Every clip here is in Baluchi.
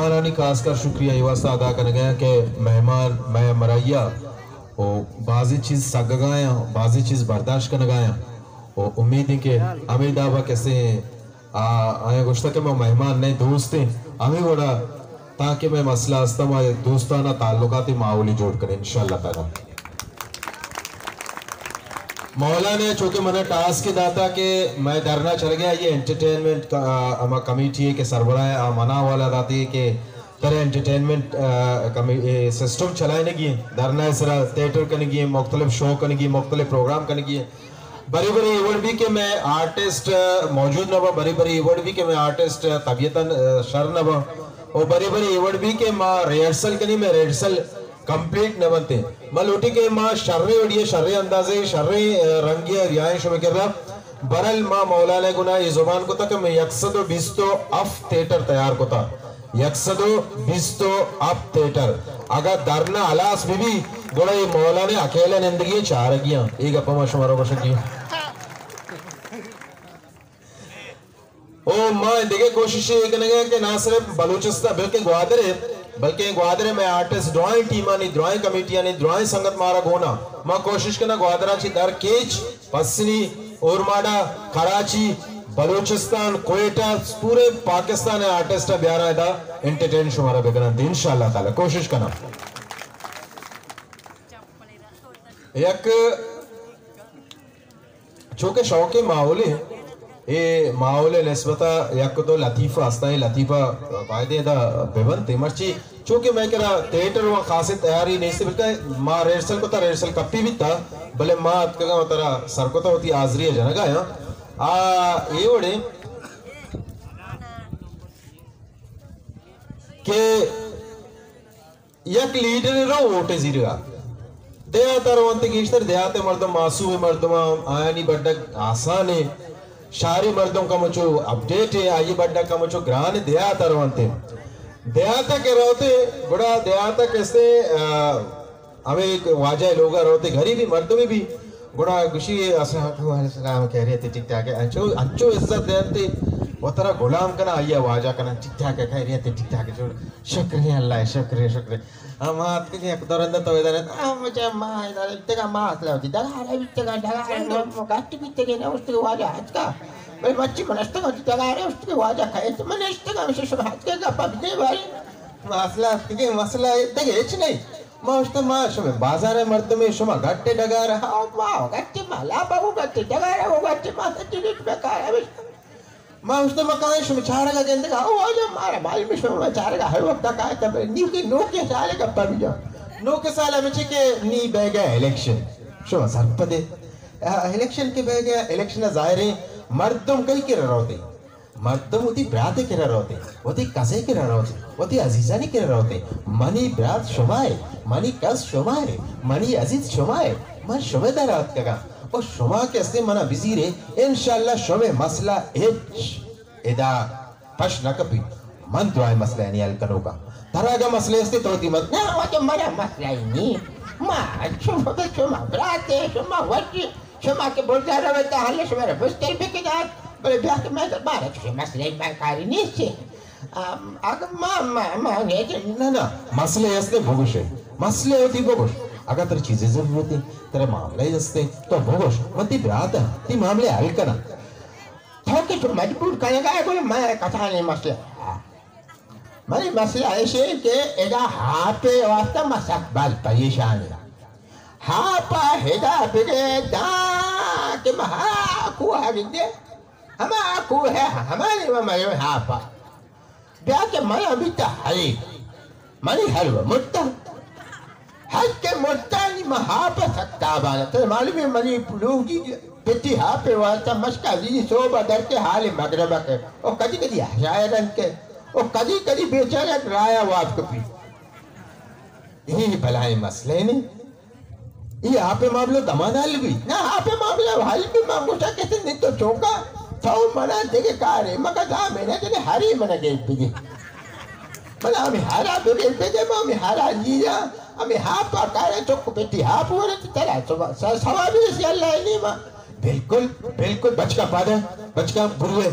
مہمانانی خاص کر شکریہ اے واسطہ ادا کنگ ءَ آں کہ مہمان مئے ہمراہی ءَ و بازیں چیز سگگ ءَ آں، بازیں چیز برداشت کنگ ءَ آں و امید ایں کہ ہمے داب ءَ کسے آ، آیاں گوشتگ کہ ما مہمان نہ ایں، دوست ایں، ہمے وڑا تاکہ مئے مسئلہ ہست، ما یک دوستانہ تعلقاتی ماحولے جوڑ کنیں انشاءاللہ تعالی۔ مولا نے چونکہ منا ٹاسک داتا کہ مئے دھرنا چلگ ءَ آئی انٹرٹینمنٹ کا-، آ، ہما کمیٹی ءِ کہ سربراہ ءَ آ منا حوالہ داتی کہ ترا انٹرٹینمنٹ، آ، کمی-، اے سسٹم چلائینگی ایں، دھرنا ءِ سرا تھیٹر کنگی ایں، مختلف شو کنگی، مختلف پروگرام کنگی ایں۔ برے برے اے وڑ بی کہ مئے آرٹسٹ موجود نہ باں، برے برے اے وڑ بی کہ مئے آرٹسٹ طبیعتاً شر نہ باں، و برے برے اے وڑ بی کہ ما ریہرسل کنی، مئے ریہرسل کمپلیٹ نہ بنتے۔ ما لوٹی کہ ما شریں وڑی ءَ، شریں اندازے، شریں رنگے ءَ بیائیں شمئے کرا۔ برل ما مولانا گنا اے زبان کتا کہ مئے یک سد و بیست و ہفت تھیٹر تیار کتا۔ یک سد و بیست و ہپت تھیٹر۔ اگاں دھرنا ہلاس بہ بی، گڑا اے مولانا اکیلا نندگی ایں، چارگی آں۔ اے گپ ما شمارا گوشگی آں۔ او ما دگہ کوشش اے کنگ ءَ کہ نہ صرف بلوچستان بلکہ گوادر ءَ، بلکہ گوادر ءَ مئے آرٹسٹ درائیں ٹیمانی، درائیں کمیٹیانی، درائیں سنگت مارا گونا۔ ما کوشش کناں گوادر ءَ چہ در کیچ پسنی، اورماڑہ، کراچی، بلوچستان، کوئٹہ، پورے پاکستان ءِ آرٹسٹ ءَ بیاراں ادا انٹرٹین شمارا بکناں۔ انشاءاللہ تعالی کوشش کناں۔ یک چونکہ شوقیں ماحول ایں، اے ماحول ءِ نسبت ءَ یک دو لطیفہ ہستاں، اے لطیفہ باید ایں ادا بہ بنت۔ مرچی چونکہ مئے کرا تھیٹر و خاصیں تیاری نیست، بلکہ ما ریہرسل کتا، ریہرسل کپی بیتا، بلے ما اتکگاں و ترا سر کتا وتی حاضری ءَ جنگ ءَ آں۔ آ، اے وڑیں کہ یک لیڈرے رو ووٹے زیرگا۔ دیہات ءَ رونتے گیشتر، دیہات ءِ مردم معصوم مردم آں، آیانی بڈک آسان ایں۔ شہری مردم کمچو اپڈیٹ ایں، آئی بڈک کمچو گران ایں، دیہات ءَ رونتے۔ دیہات ءَ کہ روتے، گڑا دیہات ءَ کسے، آ، ہمے واجہ لوگ ءَ روتے، غریبی مردمے بی، گڑا گوشی، السلام علیکم، وعلیکم السلام، خیریت، ٹھیک ٹھاک ئے؟ انچو، انچو عزت دینتے، و ترا غلام کناں، آئی ءَ واجہ کناں، ٹھیک ٹھاک ئے، خیریت، ٹھیک ٹھاک ئے؟ شکر ایں اللہ ءِ، شکر ایں، شکر ایں۔ ہم آتکگیں یک دو رند تو ادھر، ہم مجھے ماں ادھر، اتکا ماں اصلا ہوتی، ڈگارے بیتگا، ڈگارے، گٹ بیتگے، نہ اشتگے واجہ اتکا۔ بھئی مرچی من اشتگا، ڈگارے اشتگے واجہ کھائے، تو من اشتگا، ہمیشہ شما اتکے گپا بدے بھائی۔ مسئلہ اتکگیں، مسئلہ دگہ ہچ نہیں۔ ما اشتہ ما شمے بازار ءِ مردمے، شما گٹ ءِ ڈگار ءَ، ہاں، ما گٹ ءِ، ما لاپا گو گٹ ءِ ڈگار ءَ، گو گٹ ءِ، ما سجی ریٹ بیکار ءَ۔ ما اشتہ ما کائیں شمے چارگ ءَ گندگ ءَ، او واجہ مارا معلوم ایں شما چارگ ءَ ہر وقت کائے تب نی کہ نوکیں سال ءِ گپا بجا۔ نوکیں سال ءَ بچے کہ نی بیگا الیکشن۔ شما سرپدے۔ آ، الیکشن کہ بیگا، الیکشن ءَ ظاہر ایں مردم کئی کرا روتے۔ مردم وتی برات ءِ کرا روتے، وتی کس ءِ کرا روتے، وتی عزیزانی کرا روتے۔ منی برات شما ئے، منی کس شما ئے، منی عزیز شما ئے۔ من شمے در ءَ اتکگاں۔ و شما کہ ہستے منا بزیرے، انشاءاللہ شمے مسئلہ ہچ ادا پش نہ کپیت۔ من درائیں مسئلہانی حل کنوکاں۔ ترا اگاں مسئلہ ہستے تو وتی مس-، نہ، واجہ منا مسئلہ ہی نہیں۔ ما شما، شما برات ئے، شما وش ئے۔ شما کہ برزا رویت، حال شمارا بستر بکنات، بلے بیا کہ مئے دربار ءَ چوشیں مسئلہ ءِ کاری نیست۔ ام، اگہ ما، ما، ما، نہ، نہ، مسئلہ ہستے بگوشے، مسئلہ وتی بگوش۔ اگہ ترا چیزے ضرورت ایں، ترا معاملہ ہستے، تو بگوش، من تئی برات آں، تئی معاملہ حل کناں۔ تو کہ تو مجبور کنگا ئے، گڑا مئے کسانیں مسئلہ۔ منی مسئلہ ایش ایں کہ ادا ہاپ ءِ واسطہ ما سک باز پریشان ایں۔ ہاپ ءَ ادا بگے داں کہ ما ہا کوہ ءَ گندے، ہما کوہ ءَ ہما نیمہ مرے ہاپ ءَ۔ بیا کہ من بیتا ہرے، منی ہر و مرتا۔ ہر کہ مرتا نی ما ہاپ ءَ سک تابان۔ ترا معلوم ایں منی لوگی پتی ہاپ ءِ واسطہ مشکا زی صبح ءَ در کے حال مغرب ءَ کے۔ او کدی کدی ہشایا رند کے۔ او کدی کدی بیچارہ رایا واب کپی۔ اے بلائیں مسئلہ نے۔ اے آپ ءِ معاملہ دمان حل بی۔ نہ، آپ ءِ معاملہ حل بی، ما گوشا کسے نے تو چوکا، تو منا دگہ کارے مکن، دا منا جنے ہری منا گیب بگی۔ منا ہمے ہرا بگے، بگے ما ہمے ہرا لیرا، ہمے ہاپا کارا چک پتی ہاپ ورت ترا سوا-، س-، ثوابی رسی اللہ ءِ نیما۔ بالکل، بالکل، بچکا پادا، بچکا بروے۔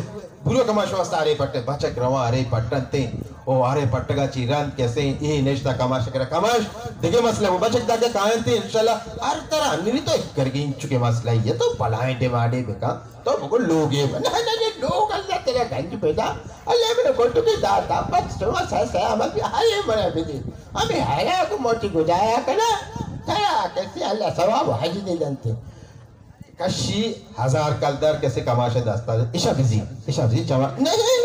پورو کماش واسطہ ہرے پٹے، بچک رواں ہرے پٹنتے، او ہرے پٹگا چی رند کسے، اے نشتا کماش کرا کماش، دگہ مسئلہ وہ بچک داگہ کائنتے، انشاءاللہ ہر طرح نری تو کرگی چکے مسئلہ یہ تو بلائیں ڈیمانڈے بکا، تو بگو لوگے، نہ، نہ، نہ، لوگ اللہ تیرا گنج پیدا، اللہ میرا گٹو کی داتا، بس تو سہ سلامت بھی، ہائے مرا بھی دے، ہمیں ہرا کو موتی گجایا کنا، ترا کسی اللہ ثواب حج دے دنتے۔ کشی ہزار کلدار کسے کماش دستا، اشا بزی، اشا بزی چما، نہیں، نہیں،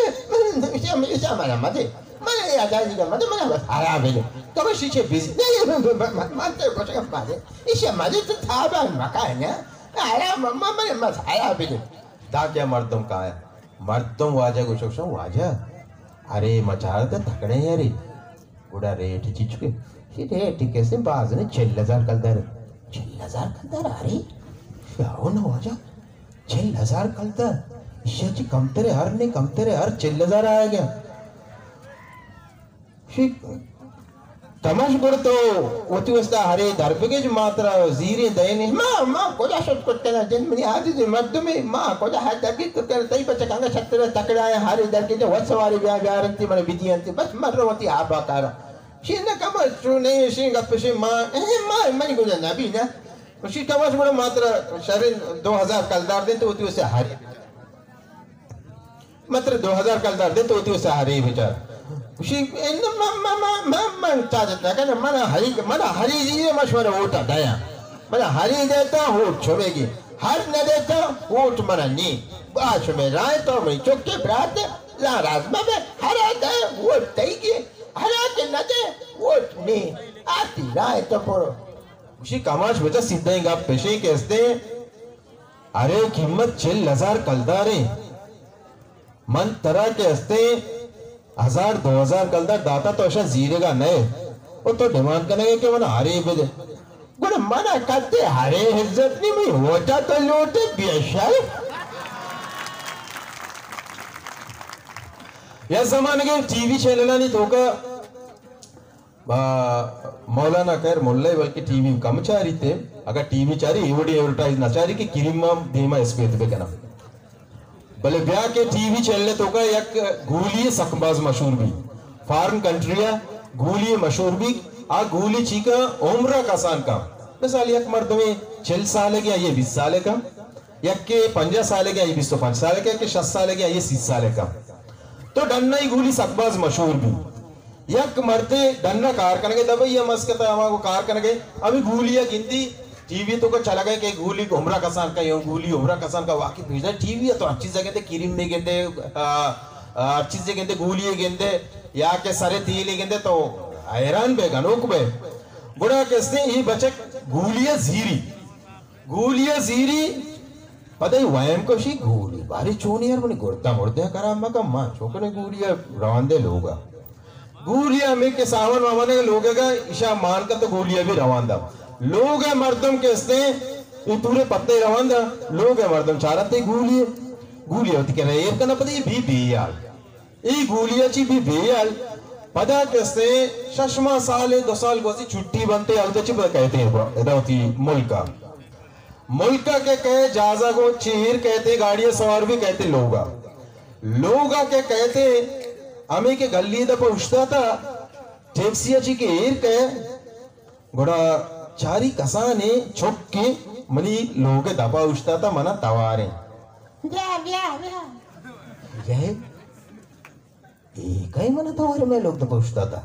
نہیں، اشا، اشا منا مدے، منا یہ آجا جی مدے، منا بس ہرا بلے، کمشی چے بزی، نہیں، نہیں، من، من، من تو کچھ کم مدے، اشا مدے تو تھابا مکانا، ہرا م-، م-، من بس ہرا بلے۔ دا کیا مردم کایا؟ مردم واجہ گوشو شو واجہ، ارے مچار تے تکڑے یاری۔ گڑا ریٹ چی چکے؟ شی ریٹ کسے باز نے، چل ہزار کلدار۔ چل ہزار کلدار؟ ارے شاو نہ واجہ، چل ہزار کلدار؟ اشیا چی کمتر، ہر نے کمتر، ہر چل ہزار آیا گیا۔ شی کماش گڑ تو وتی واسطہ ہرے در بگج، ما ترا زیریں دئینے۔ ما، ما کجا شت کت کنا، جن منی عاجز مردمے، ما کجا ہر در گیت کت کنا، تئی بچک انگا شتر تکڑا ہے، ہرے در گیت وت سواری بیا بیارنتی، من بدینتی، بس من رو وتی آبا کارا۔ شی نہ کماش، چو نہیں، شی گپ شی ما، اے ما، منی گوجا نبی نا۔ شی کماش گڑا ما ترا شریں دو ہزار کلدار دیں تو وتی واسطہ ہرے۔ متر دو ہزار کلدار دے تو وتی سہرے بچار۔ گوشی، "ان من، من، من، من، من چاجت نہ کناں، من ہری، من ہری جی مشورہ ووٹا دیا۔ من ہری دیتا ووٹ شمے گی، ہر نہ دیتا ووٹ من نی۔ با شمے رائے تو منی چکے برات لا راز مبے، ہرا دے ووٹ تئی گی، ہرا کہ نہ دے ووٹ نی۔ آتی رائے تو پرو۔" گوشی، کماش بچا سیدھا گپ پیشیں کہ استے، ارے قیمت چل ہزار کلداریں۔ من ترا کہ استیں ہزار دو ہزار کلدار داتا، تو اشاں زیرگا نئے، او تو ڈیمانڈ کنگے کہ من ہرے بدے۔ گڑا من کدے ہرے عزت نی، منی ووٹا تو لوٹے بے شرف۔ یا زمانگے ٹی وی چینلانی توکا با مولانا خیر ملے بلکہ ٹی وی کم چاری تے، اگر ٹی وی چاری ایوڑی ایڈورٹائز نہ چاری کہ کریم دیما اسپیت بکناں۔ بلے بیا کہ ٹی وی چینل توکا یک گولی سک باز مشہور بی، فارن کنٹری ء گولی مشہور بی، آ گولی چیکا عمرہ کسان کا۔ مثال یک مردمے چل سالے گیا، یہ بیس سالے کا، یک کے پنجاہ سالے گیا، یہ بیست و پنچ سالے کا، کہ شست سالے گیا، یہ سی سالے کا۔ تو ڈنائی گولی سک باز مشہور بی۔ یک مردے ڈنا کار کنگے، دبئی ء مسکت ء ہما کو کار کنگے، ہمے گولی ء گندی، ٹی وی توکا چلگے کہ گولی عمرہ کسان کا، یوں گولی عمرہ کسان کا، واقعی پیش دار ٹی وی ء تو ہر چیز ء گندے، کریم ء گندے، آ، آ، ہر چیز ء گندے، گولی ء گندے، یا کہ سر تیل ء گندے تو حیران بے، گنوک بے۔ گڑا کستے ای بچک گولی ء زیری، گولی ء زیری، پدا ای ویم کشی گولی، باری چونی یار منی گردہ مردہ خراب مکن، ما چوکنے گولی ء روان دے لوگا۔ گولی ء ہمے کہ سامان وامان ء لوگ ء گا، ایشا مان کا تو گولی ء بھی روان دا۔ لوگ ء مردم کہ استیں، ای پورے پتے روان دا، لوگ ء مردم چارتے گولی ء، گولی ء وتی کرا ایر کنا پدا ای بھی بے یال۔ ای گولی ء چی بھی بے یال۔ پدا کہ استیں شش ماہ سال ء دو سال گوزی چھٹی بنتے، التے چی پدا کہتے ادا وتی ملک ء۔ ملک ء کہ کئے جہاز ء گوں چیر کئیت، گاڑی ء سوار بھی کئیت لوگ ء۔ لوگ ء کہ کئیت، ہمے کہ گلی دپ ء اوشتاتا، ٹیکسی ء چی کہ ایر کئے، گڑا چاری کسانیں چکے منی لوگ ء دپ ء اوشتاتا، منا تواریں۔ بیا، بیا، بیا۔ بیا۔ اے کئے منا تواریں، مئے لوگ دپ ء اوشتاتا؟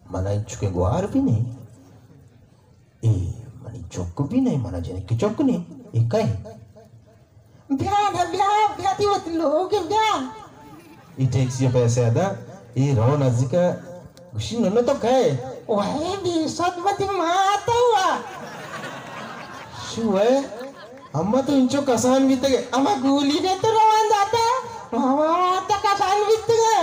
منا انچکیں گوار بھی نہیں۔ اے منی چک بھی نہیں، منا جنک چک نہیں، اے کئے؟ بیا نا، بیا، بیا، تی وت لوگ بیا۔ اے ٹیکسی پیسے ادا، اے رو نزدیک، گوشی ننو تو کئے؟ وای بی صد وتی مات ہوا۔ شو ہے؟ اما تو انچو کسان بیتگے، اما گولی نے تو روان داتا، ماما تو کسان بیتگے۔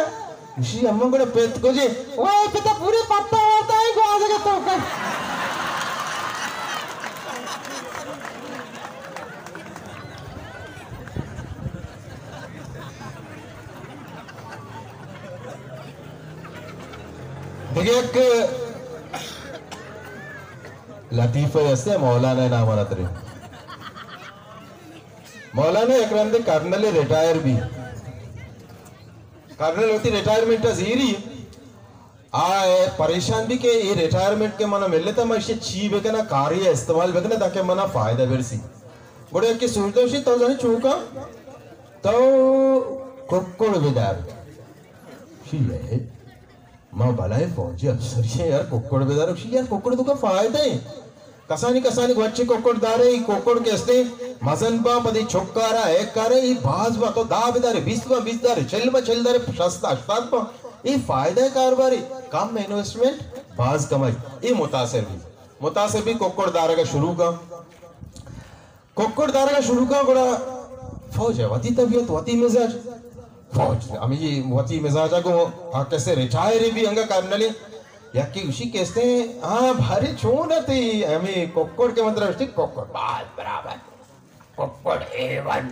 گوشی، اما گڑا پت کجے؟ وای پتا پورے پتا ہوتا ہے گوازے کے تو کر۔ دگہ یک لطیفہ ہستے، مولانا نام ء نترے۔ مولانا یک رندے کرنل ریٹائر بی۔ کرنل وتی ریٹائرمنٹ ءَ زیری، آ پریشان بی کہ اے ریٹائرمنٹ کہ منا ملتا، ما ایشی چی بکناں، کاری ءَ استعمال بکناں تاکہ منا فائدہ برسی۔ گڑا یکے سوچ دا، گوشی، تو زانی چون کن؟ تو ککڑ بدار۔ گوشی، اے ما بلائیں فوجی افسرے ایں یار، ککڑ بدار۔ گوشی، یار، ککڑ توکا فائدہ ایں۔ کسانی کسانی گوچی ککڑ دارے، ای ککڑ کہ استیں مزن باں، پدی چکارا ایک کارے، ای باز باں، تو دہ بدارے، بیست باں، بیست دارے، چل باں، چل دارے، شست ہشتاد باں، ای فائدہ کاروبارے، کم انویسٹمنٹ، باز کمائی۔ ای متاثر بی، متاثر بی، ککڑ دارگا شروع کن۔ ککڑ دارگا شروع کن، گڑا فوج ءِ وتی طبیعت، وتی مزاج۔ فوج ہمے وتی مزاج ءَ گوں آ کسے ریٹائر بی، انگا کرنلے۔ یکے گوشی کستیں، ہاں بھاری چون اتی ہمے ککڑ کہ من ترا گوشتی، ککڑ باز برابر، ککڑ اے ون۔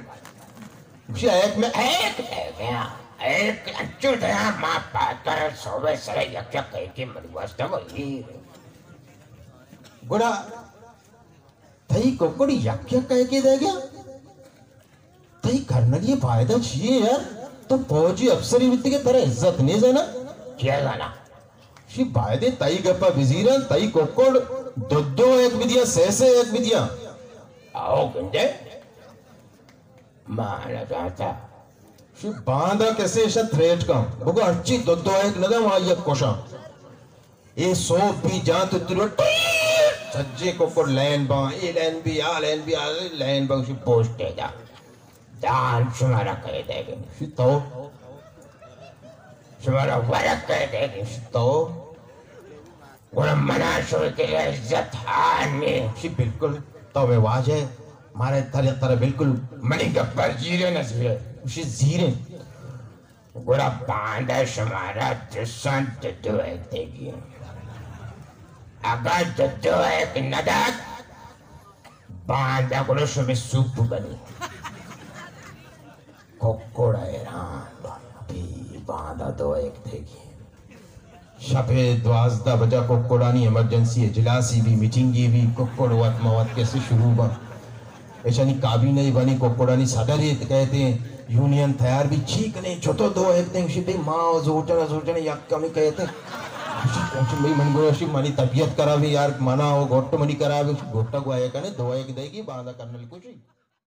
گوشی، ایک میں ایک دے گیا، ایک انچو دیا، ما پاتر سوے سرے یک یک کئی کی من واسطہ وہ ہیر۔ گڑا تئی ککڑ یک یک کئیکے دئیگا؟ تئی کرنلی ءِ فائدہ چی اے یار؟ تو فوجی افسرے بیتگے، ترا عزت نے زانا؟ کیا زانا؟ شی بایدیں تئی گپا بزیراں، تئی ککڑ دو دو ایک بدیاں، سے سے ایک بدیاں۔ آؤ گندے، ما نہ زانتا۔ شی باندا کسے شا تھریٹ کن، بگو ہرچی دو دو ایک نہ داں، ما یک کشاں۔ اے سوب بی جان تو ترو ٹیٹ، سجے ککڑ لین باں، اے لین بی، آ لین بی، آ لین باں، شی پوسٹ دے دا۔ دان شمارا کئے دے گے؟ شی تو۔ شمارا ورق کئے دے گے؟ شی تو۔ گڑا منا شوی کہ عزت ہانی۔ شی بالکل تو میں واجہ، مارے ترے ترے بالکل منی گپر زیرے نہ زیرے۔ شی زیرے۔ گڑا باندا شمارا درساں دو دو ایک دیگی۔ اگاں دو دو ایک نہ دات، باندا گڑا شمے سوپ بنی۔ ککڑ حیران بی، باندا دو ایک دیگی۔ شپ ءِ دوازدہ بجا ککڑانی ایمرجنسی اجلاسے بی، میٹنگے بی، ککڑ وت ما وت کسے شروع باں۔ ایشانی کابینہ ءَ بانی ککڑانی صدر ات کئیت، یونین تیار بی، چی کنیں، چتو دو ایک دیں؟ گوشی، بھئی ما زور جنا، زور جنا، یک کمی کئیت۔ گوشی، بھئی من گوشی، منی طبیعت خراب اے یار، منا او گٹ منی خراب اے۔ گٹ گوایا کنے، دو ایک دئیگی، باندا کرنل کشی۔